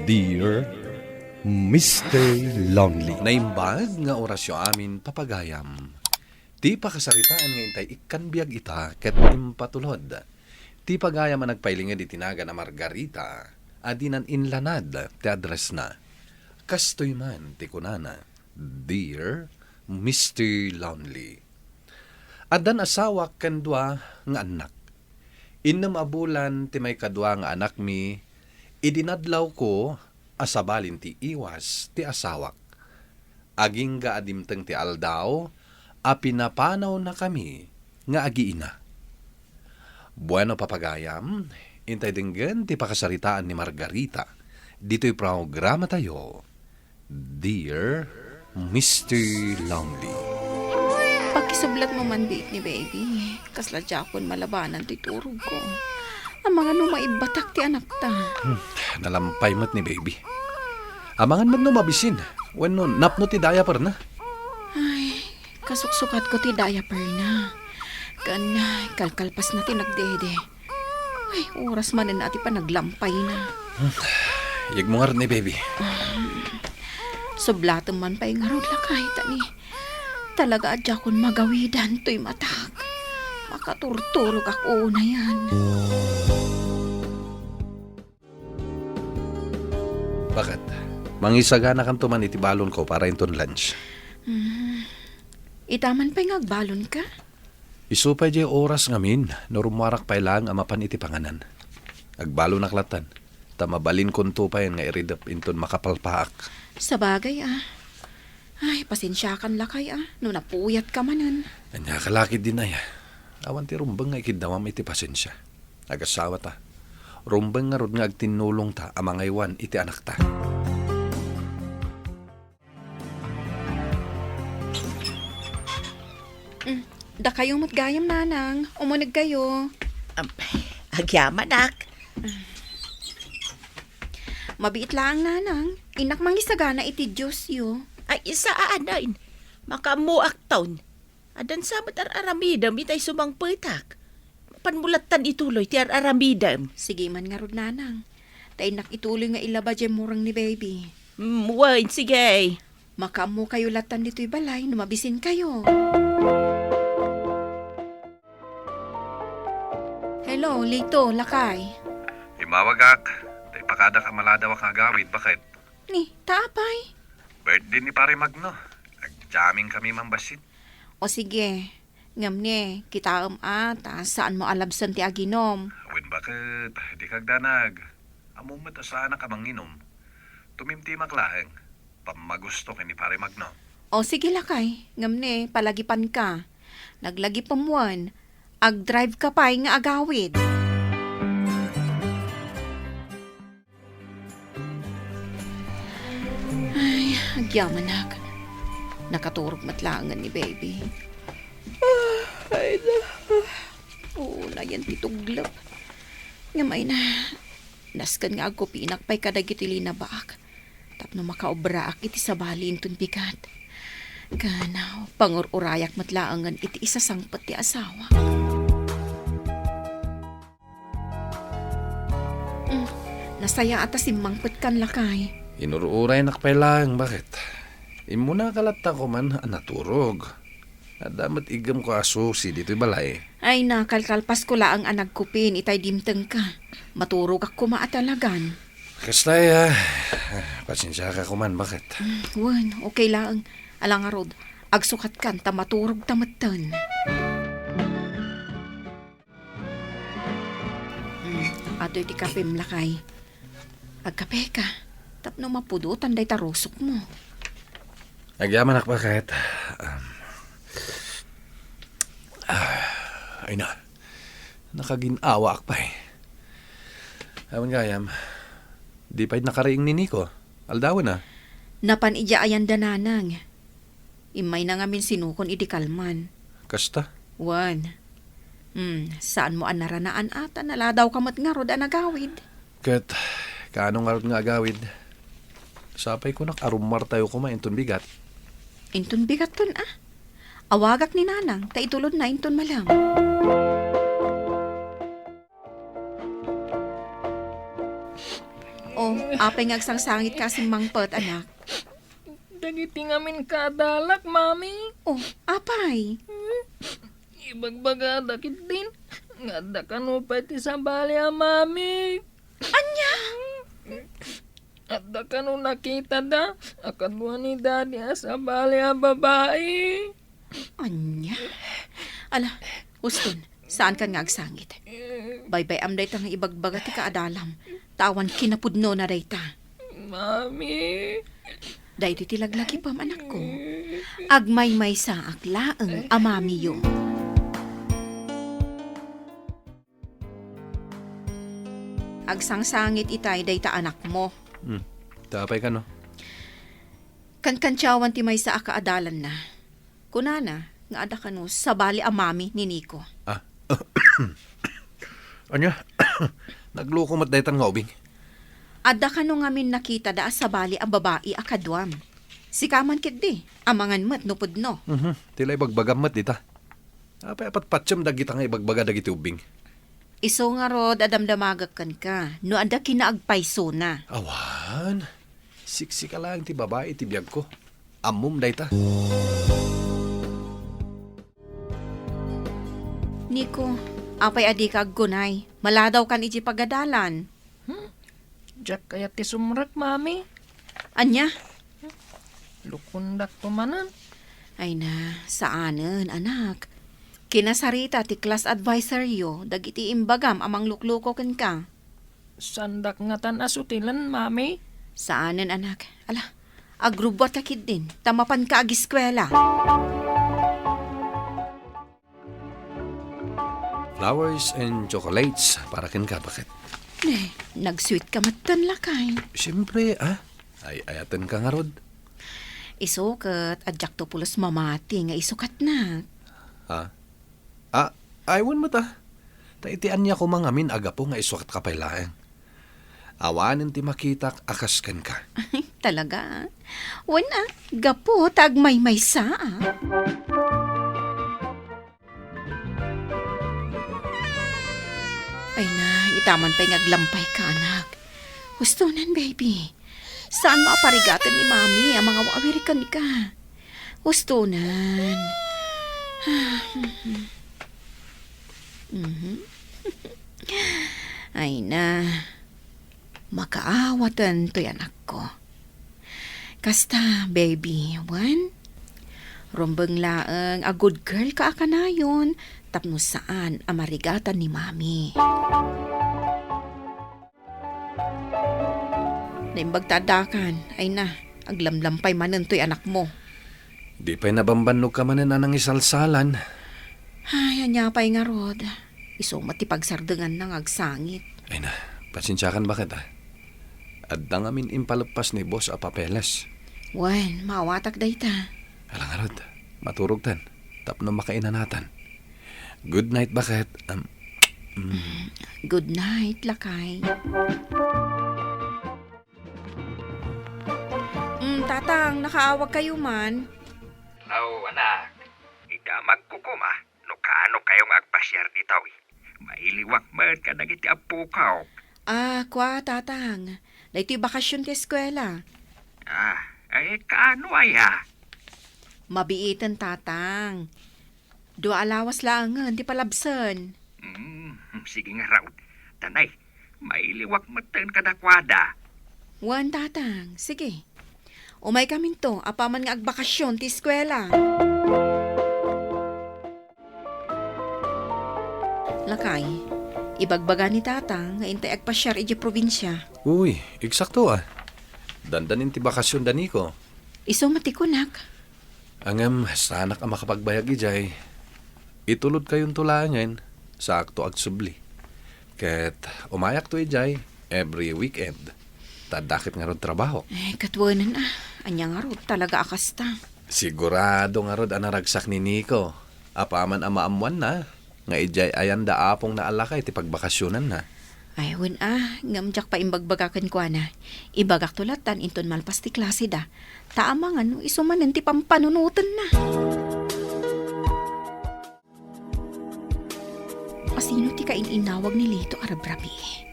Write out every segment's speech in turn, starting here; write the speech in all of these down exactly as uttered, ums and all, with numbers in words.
Dear Mister Lonely. Naimbag nga orasyo amin, papagayam. Ti pakasaritaan nga intay ikkan biag ita ket impatulod. Ti pagayam a nagpailinged iti nagan a Margarita a dinan inlanad ti addressna. Kastoy man ti kunana, "Dear Mister Lonely. Addan asawak ken dua nga annak. Innem a bulan ti maikadua nga anakmi idi nadlawko a sabalin ti iwas ti asawak. Agingga a dimteng ti aldaw a pinapanawnakami nga agiina." Bueno, papagayam, intay denggen ti pakasaritaan ni Margarita ditoy programatayo, Dear Mister Lonely. Pakisublatmo man biit ni baby. Kasla diakon malabanan ti turogko. Amangan no maibbatak ti anakta. Hmm, nalampay met ni baby. Amangan met no mabisin wenno napno ti diaperna. Ay, kasuksukatko ti diaperna. Ken kalkalpasna ti nagdede. Ay, oras manen a ti panaglampayna. Hmm, yegmo ngarud ni baby. Sublatem man pay ngarud, lakay, ta ni talaga a diakon magawidan toy matak. Makaturturogak unayen. Baket? Mangisaganakanto man iti balonko para inton lunch. Hmm. Ita man pay nga agbalonka? Isu pay diay oras ngamin no rummuarak pay laeng a mapan iti panganan. Agbalonak lattan, ta mabalinkonto pay nga iridep inton makapalpaak. Sabagay, a. Ay, pasensiakan lakay, a, no napuyatka manen. Ania ka la ketdin, a. Awan ti rumbeng nga ikiddawam iti pasensia. Agasawata. Rumbeng ngarud nga agtinnulongta a mangaywan iti anakta. Mm, dakayo met gayam, nanang. Umuneg kayo. Am, agyamanak. Mabiit laeng, nanang. Innak mangisagana iti Diosyo. Ay, saanen. Makaammoakton. Addan sa met ar-aramidem itay sumangpetak. Mapanmo lattan ituloy ti ar-aramidem. Sige man ngarud, nanang. Ta innak ituloy nga ilaba diay mureng ni baby. Mm, wen, sige. Makaammokayo lattan ditoy balay no mabisinkayo. Hello, Lito, lakay. Immawagak. Ta ipakadak a maladawak nga agawid, baket? Ni, ta apay? Birthday ni Pare Magno. Ag-jamming kami man bassit. O sige. Ngem ni, kitaem a, ta saanmo a labsen ti aginom. Wen baket, dika agdanag. Ammom met a saanak a manginom. Tumimtimak laeng. Pammagusto ken ni Pare Magno. O sige lakay, ngem ni, palagipanka. Naglagipem wen, agdrive ka pay nga agawid. Ay, agyamanak. Nakaturog met laengen ni baby. Ay, na. Unayen ti tuglep. Ngem ay na, nasken nga agkupinak pay kadagiti linabaak tapno makaobraak iti sabali inton bigat. Ken pangur-urayak met laengen iti isasangpet ti asawak. Mm, nasayaat a simmangpetkan, lakay. Inur-uraynak pay laeng, baket? Immuna ka latta koma a naturog. Adda met iggemko a susi ditoy balay. Ay, nakalkalpasko laeng a nagkupin itay dimtengka. Maturogak koma a talagan. Kasta, a. Pasensiaka koma, baket? Mm, wen, okay laeng. Ala ngarud, agsukatkan ta maturogta metten. Hmm, atoy ti kapem, lakay. Agkapeka, tapno mapudotan dayta rusokmo. Agyamanak, baket. Um, ah, ay na, nakagin-awaak pay. Awan gayam, di pay nakariing ni Nico. Aldawen a. Napan idiay ayanda, nanang. Immayna ngamin sinukon idi kalman. Kasta? Wen. Hmm, saanmo a naranaan a ta naladawka met ngarud a nagawid. Ket kaano ngarud nga agawid? Sapay kunak a rummuartayo koma inton bigat. Inton bigatton a? Awagak ni nanang ta itulodna inton malem. Oh, Apay nga agsangsangitka a simmangpet, anak? Dagiti ngamin kaadalak, Mami. Oh, apay? Ibagbagada ketdin nga adda kano pay ti sabali a mami. Ania? Adda kano nakitada a kadua ni Daddy a sabali a babai. Ania? Ala, Uston, saankan nga agsangit. Baybay-am dayta nga ibagbaga ti kaadalam, ta awan kinapudnona dayta. Mami. Daytoy ti laglagipem, anakko. Agmaymaysaak laeng a mamiyo. Agsangsangit itay dayta anakmo. Hmm. Ta apay kano? Kankantiawan ti maysa a kaadalanna. Kunana nga adda kano sabali a mami ni Nico. Ah. Ania? Nagluko met daytan nga ubing? Adda kano ngamin nakitada a sabali a babai a kaduam. Sika man ketdi, amangan met no pudno. Mhm. Ti la ibagbagam met dita. Apay a patpatiem dagita nga ibagbaga dagiti ubing? Isu ngarud a damdamagek kenka no adda kinaagpaysona. Awan. Siksika laeng ti babai iti biagko. Ammom dayta. Nico, apay a dika aggunay? Maladawkan iti pagadalan. Hmm? Diak kayat ti sumrek, Mami. Ania? Lukondakto manen. Ay na, saanen, anak. Kinasarita ti class advisoryo dagiti imbagam a manglukluko kenka. Saandak ngatan a sutilen, Mami? Saanen, anak. Ala, agrubbuatka ketdin, ta mapanka agiskuela. Flowers and chocolates para kenka, baket. Eh, nag-sweet ka metten, lakay. Siyempre, ah. Ay-ayatenka ngarud. Isu ket, adjakto pulos mamati nga isu ket nak. Ha? Ah, ay, wen met, ah. Ta iti ania koma ngamin a gapu nga isu ket ka pay laeng. Awanen ti makitak a kas kenka. Talaga? Wen a, gapu ta agmaymaysa, ah. Ay na, itaman pay nga aglampay ka, anak. Hustonen, baby. Saanmo a parigaten ni Mami a mangawawir kenka? Hustonen. Mhm. Ay na. Makaawaten toy anakko. Kasta, baby, wen? Rumbeng laeng a good girl ka a kanayon tapno saan a marigatan ni Mami. Naimbag ta addakan, ay na, aglamlampay manen toy anakmo. Di pay nabambannog ka manen a nangisalsalan. Ay, ania pay ngarud? Isu met ti pagsardenganna nga agsangit. Ay na, pasensiakan, baket, ah. Adda ngamin impaleppas ni boss a papeles. Wen, maawatak dayta. Ala ngarud, maturogtan tapno makainanatan. Good night, baket. Um, mm. Good night, lakay. Mm, tatang, nakaawag kayo man? Hello, anak. Idamagko koma no kaano kayo nga agpasiar ditoy. Mailiwak met kadagiti appokaw. Ah, kua, tatang. Daytoy bakasyon ti eskuela. Ah, ay, kaano aya? Mabiiten, tatang. Dua a lawas laengen ti palabsen. Hmm, sige ngarud. Tanay, mailiwak metten kadakuada. Wen, tatang. Sige. Umaykaminto, apaman nga agbakasyon ti eskuela. Lakay, ibagbaga ni tatang nga intay agpasiar idiay probinsia. Uy, eksakto, ah. Dandanin ti bakasyon da Nico. Isu met ti kunak. Ngem, saanak a makapagbayag idiay. Itulodkayonto laengen, saakto agsubli. Ket umayakto idiay every weekend. Ta adda ket ngarud trabaho. Eh, ket wen a. Ania ngarud talaga a kasta? Sigurado ngarud a naragsak ni Nico. Apaman a maammoanna nga idiay ayan da apongna a lakay ti pagbakasionanna. Ay, wen a, ngem diak pay imbagbaga kenkuana. Ibagakto lattan inton malpas ti klaseda. Ta amangan no isu manen ti pampanunotenna. Asino ti kain-inawag ni Lito a rabrabii?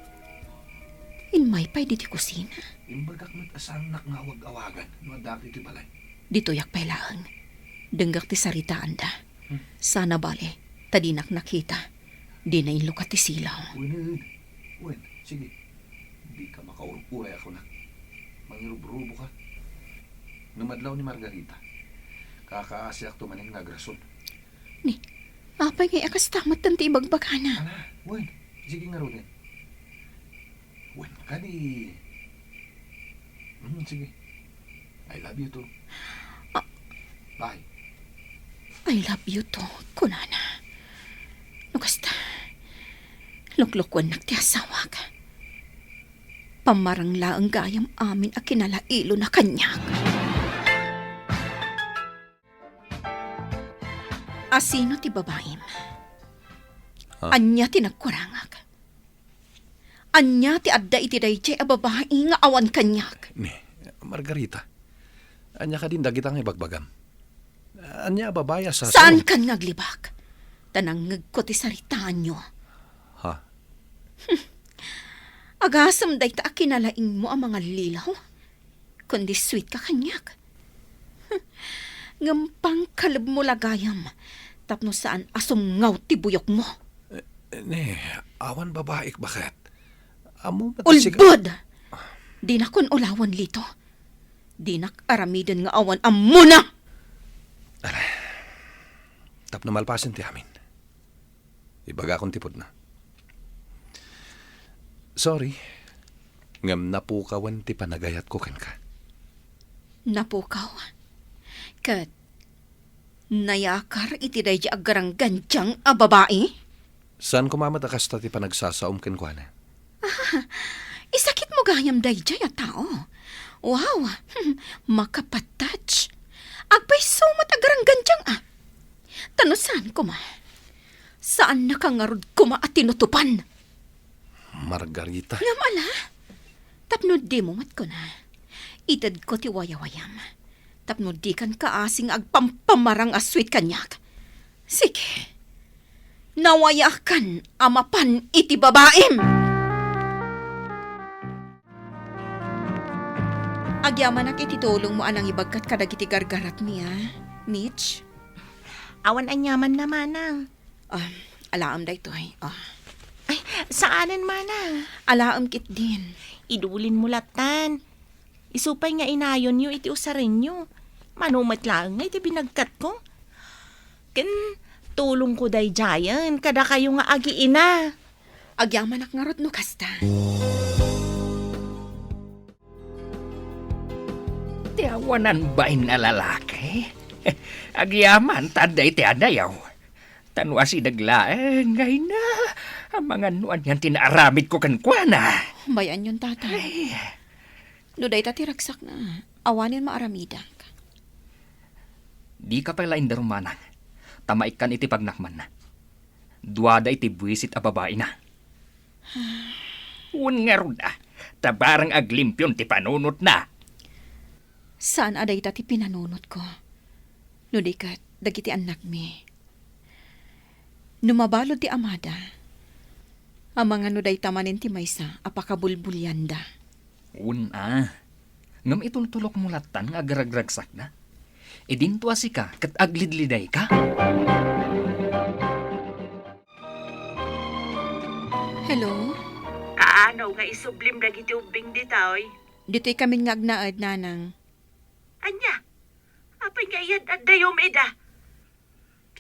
Immay pay ditoy kusina. Imbagak met a saannak nga awag-awagan no addaak ditoy balay. Ditoyak pay laeng. Denggak ti saritaanda. Hmm. Sana bale, ta dinak nakita. Di nainlukat ti silaw. Wen, wen. Wen, sige. Dika makaur-uray a kunak. Mangirubruboka. Ngem adlaw ni Margarita, kakaasiakto manen nga agrason. Ni, apay ngay a kasta met ti ibagbagana? Ala, wen. Sige ngaruden. Wen kadi. Hmm, sige. I love you too. Ah. Bye. "I love you too," kunana. No kasta, luklukuennak ti asawak. Pammarang laeng gayam amin a kinalailona kaniak. Asino ti babaim? Ha? Ania ti nagkurangak? Ania ti adda iti daydiay a babai nga awan kaniak? Ni, Margarita, ania kadin dagita nga ibagbagam? Ania a babai a sa- Saankan nga aglibak? Ta nangngegko ti saritaanyo. Ha? Agasem dayta a kinalaingmo a mangallilaw? Kundi sweet ka kaniak. Ngem pangkalebmo la gayam tapno saan a sumngaw ti buyokmo. Eh, ne, awan babaik baket. Ammom met a siga- Ulbod! Dinakon ulawen, Lito. Dinak aramiden nga awan ammona! Aray, tapno malpasen ti amin. Ibagakon ti pudno. Sorry, ngem napukawen ti panagayatko kenka. Napukaw? Ket nayakar iti daydi aggaranggandiang a babai? Saan koma met a kasta ti panagsasaom kenkuana. Ah, isakitmo gayam daydiay a tao. Wow, makapatouch. Agpayso met aggaranggandiang a. Ta no saan koma, saannaka ngarud koma a tinutopan. Margarita. Ngem ala, tapno dimo met kuna, itedko ti wayawayam. Tapno dikan kaasi nga agpampamarang a sweet kaniak. Sige, nawayakan a mapan iti babaim! Agyamanak iti tulongmo a nangibagkat kadagiti gargaratmi, a, Mitch. Awan aniamanna, manang. Ah, alaem daytoy. Ah. Ay, saanen, manang. Alaem ketdin. Idulinmo lattan. Isu pay nga inayonyo iti usarenyo. Mano met laeng nga iti binagkatko. Ken tulongko daydiayen kadakayo nga agiina. Agyamanak ngarud no kasta. Ti awanan bain a lalaki? Agyaman ta adda iti adayaw. Ta no asideg laeng, ay na, amangan no anian ti naaramidko kenkuana. Bay-anyon, tatay. Ay. No dayta ti ragsakna, awanen maaramidak. Dika pay la indarumana, ta maikkan iti pagnakmanna. Duada iti buisit a babaina. Wen ngarud a, ta barang aglimpion ti panunotna. Saan a dayta ti pinanunotko. No di ket, dagiti annakmi. No mabalud ti amada, amangan no dayta manen ti maysa a pakabulbulianda. Wen a. Ngem itultulokmo lattan nga agraragsakna. Idinto a sika ket aglidlidayka. Hello? Kaano nga isublim dagiti ubbing ditoy? Ditoy kamin nga agnaed, nanang. Ania? Apay nga iyad-addayom ida?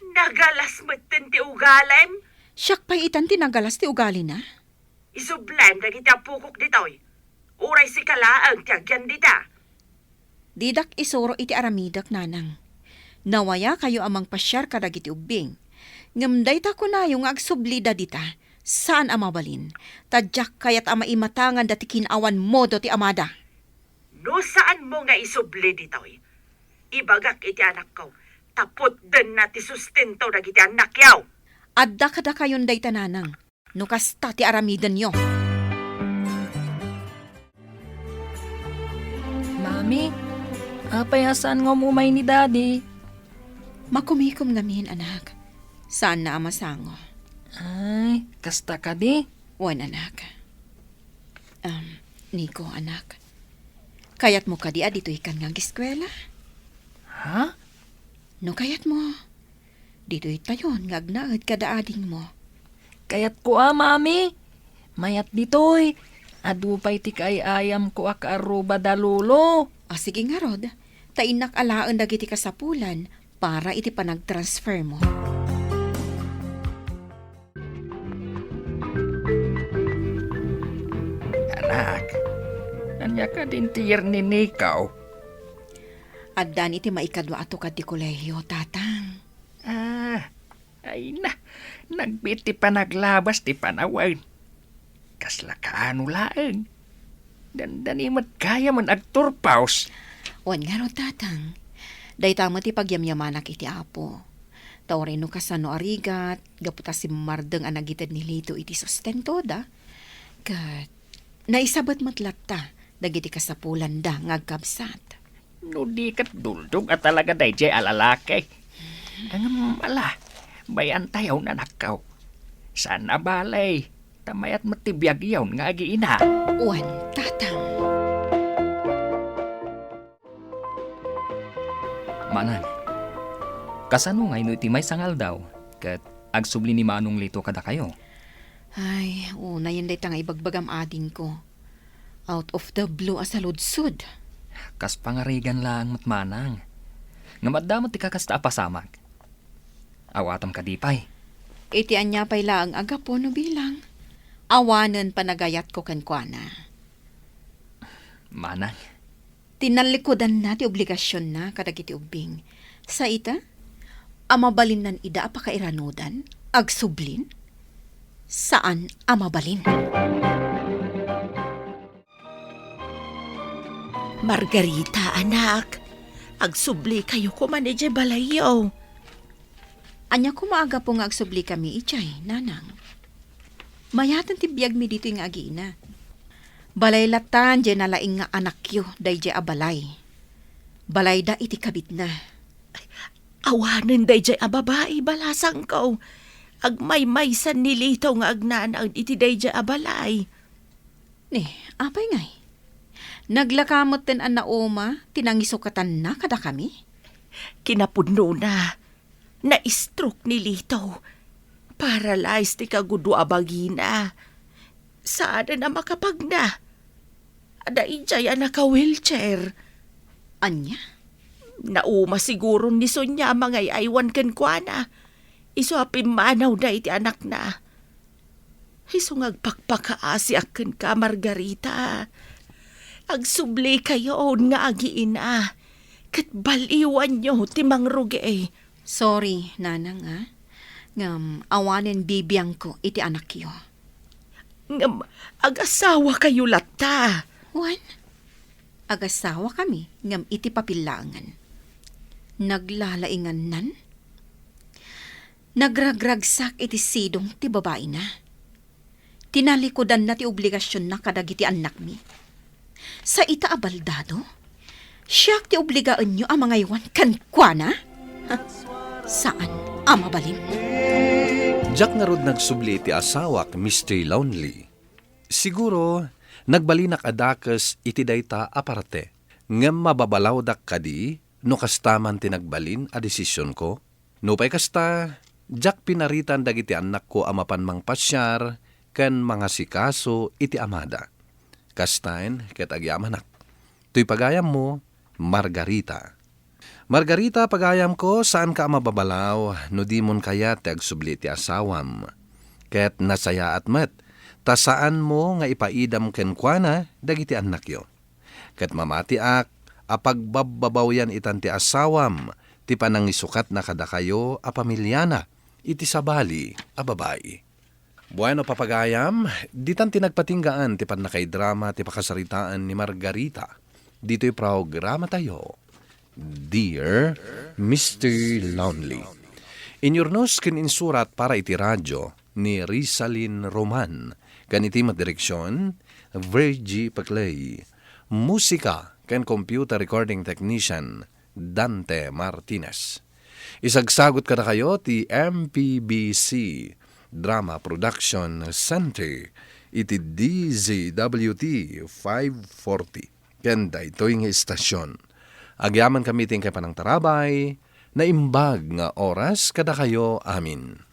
Nagalas metten ti ugalem? Siak pay itan ti nagalas ti ugalina? Isublim dagiti apokok ditoy. Uray sika laeng ti agyan dita. Didak isuro iti aramidek, nanang. Nawayakayo a mangpasiar kadagiti ubbing. Ngem dayta kunayo nga agsublida dita, saan a mabalin, ta diak kayat a maimatanganda ti kinawan modo ti amada. No saanmo nga isubli ditoy, ibagak iti anakko, ta putdenna ti sustento dagiti annakyo. Adda kadakayon dayta, nanang, no kasta ti aramidenyo. Mami, apay a saan nga umumay ni Daddy? Makumikom ngamin, anak. Saanna a masango. Ay, kasta kadi? Wen, anak. Um, Nico, anak, kayatmo kadi a ditoykan nga ageskuela? Ha? No kayatmo, ditoytayon nga agnaed kada adingmo. Kayatko a, Mami. Mayat ditoy. Adu pay ti kaay-ayamko a kaarruba da Lolo. A, sige ngarud, ta innak alaen dagiti kasapulan para iti panagtransfermo. Anak, ania kadin ti yerni Nico? Addan iti maikadua a tukad ti kolehio, Tatang. Ah, ay na, nagbiit ti panaglabas ti panawen. Kasla kaano laeng. Dandani met gayamen agturpos. Wen ngarud, Tatang. Dayta met ti pagyamyamanak iti Apo. Ta uray no kasano a rigat, gapu ta simmardeng a nagited ni Lito iti sustentoda, ket naisabet met latta dagiti kasapulanda nga agkabsat. No di ket duldog a talaga daydiay a lalaki. Ngem ala, bay-antayon, anakko. Saan a bale, ta mayat met ti biagyon nga agiina. Wen, Tatang. Manang, kasano ngay no iti maysa nga aldaw ket agsubli ni Manong Lito kadakayo? Ay, unayen dayta nga ibagbagam adingko. Out of the blue a saludsod. Kas pangarigan laeng met, Manang. Ngem adda met ti kakasta a pasamak. Awatam kadi pay? Iti ania pay laeng a gapu no bilang? Awanen panagayatko kenkuana. Manang. Tinallikudanna ti obligasionna kadagiti ubbing. Sa ita, a mabalinnan ida a pakairanudan, agsublin? Saan a mabalin. Margarita, anak, agsubli kayo koma idiay balayyo. Ania koma a gapu nga agsubli kami idiay, Nanang? Mayaten ti biagmi ditoy nga agiina. Balay latta diay nalaing nga anakyo daydiay a balay. Balayda iti kabitna. Awanen daydiay a babai, balasangko. Agmaymaysan ni Lito nga agnanaed iti daydiay a balay. Ni, apay ngay? Naglaka metten a nauma ti nangisukatanna kadakami? Kinapudnona, na-stroke ni Lito. Paralyzed ti kagudo a bagina. Saanen a makapagna. Adda idiay a naka-wheelchair. Ania? Nauma siguro ni Sonia a mangay-aywan kenkuana. Isu a pimmanawda iti anakna. Isu nga agpakpakaasiak kenka, Margarita. Agsubli kayon nga agiina, ket baliwanyo ti mangrugi. Sorry, Nanang, a. Ngem awanen bibiangko iti anakyo. Ngem agasawa kayo latta. Wen, agasawa kami, ngem iti papel laengen. Naglalaingannan? Nagragragsak iti sidong ti babaina. Tinalikudanna ti obligasionna kadagiti annakmi. Sa ita a baldado, siak ti obligaenyo a mangaywan kenkuana? Ha? Saan a mabalin. Diak ngarud nagsubli iti asawak, Mister Lonely. Siguro, nagbalinak a dakes iti dayta a parte. Ngem mababalawdak kadi no kasta man ti nagbalin a desisionko? Nupay kasta, diak pinaritan dagiti annakko a mapan mangpasiar ken mangasikaso iti amada. Kastaen ket agyamanak. Toy pagayammo, Margarita. Margarita, pagayamko, saanka a mababalaw no dimon kayat ti agsubli ti asawam. Ket nasayaat met, ta saanmo nga ipaidam kenkuana dagiti annakyo. Ket mamatiak a pagbabbabawian itan ti asawam ti panangisukatna kadakayo a pamiliana iti sabali a babai. Bueno, papagayam, ditan ti nagpatinggaan ti pannakaidrama ti pakasaritaan ni Margarita ditoy programatayo, Dear Mister Lonely. Inyurnos ken insurat para iti radyo ni Rizalin Roman, ken iti met direksion, Virgie Paclay. Musika ken computer recording technician, Dante Martinez. Isagsagut kadakayo ti M P B C Drama Production Center iti D Z W T five forty ken daytoy nga istasion. Agyamankami iti inkay panangtarabay, naimbag nga oras kadakayo amin.